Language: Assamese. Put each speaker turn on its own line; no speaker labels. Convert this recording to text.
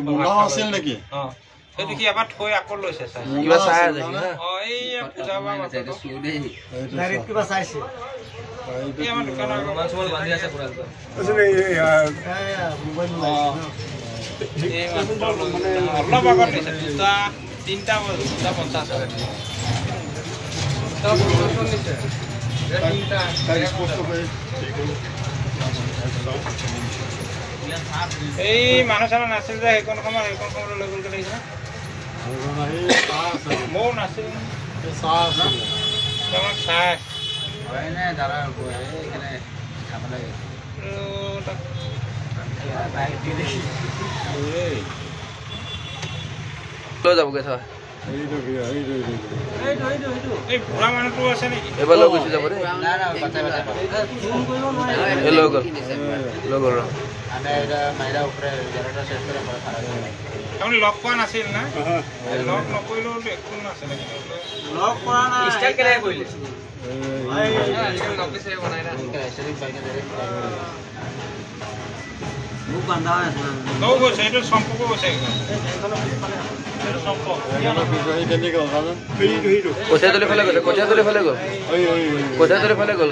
মুনা আছিল নেকি?
অ, সেইটো কি এবাৰ থৈ আকৌ লৈছে চাই।
কিবা চাই আছে।
অ, এই পূজা বা
ডাইৰেক্ট কিবা চাইছে।
এই আমাৰ দোকানৰ আগত এই মাত্ৰ অলপ আগত নিছে, দুটা তিনিটা 2:50। এই মানুহ চানুহ নাছিল যে সেইকণ সময়ত, সেইকণ সময়ত লৈ গ'ল দেখিছে। ময়ো নাছিল, তোমাক চাই
লৈ যাবগৈ চা।
এই বুঢ়া মানুহটো আছে নেকি?
এইবাৰ লৈ গুচি যাব দেই। এই লৈ গ'ল, লৈ গ'ল।
আপুনি লগ পোৱা নাছিল না? লগ নকৰিলেও একো নাছিলে, কিন্তু
লগ কৰা নাই। মোক বান্ধা হৈ আছে।
লগ গৈছে, এইটো চম্পকো গৈছে, এইটো চম্পক।
কঠীয়াতলি ফালে গৈছে, কঠীয়াতলি ফালে গ'ল, কঠীয়াতলি ফালে গ'ল।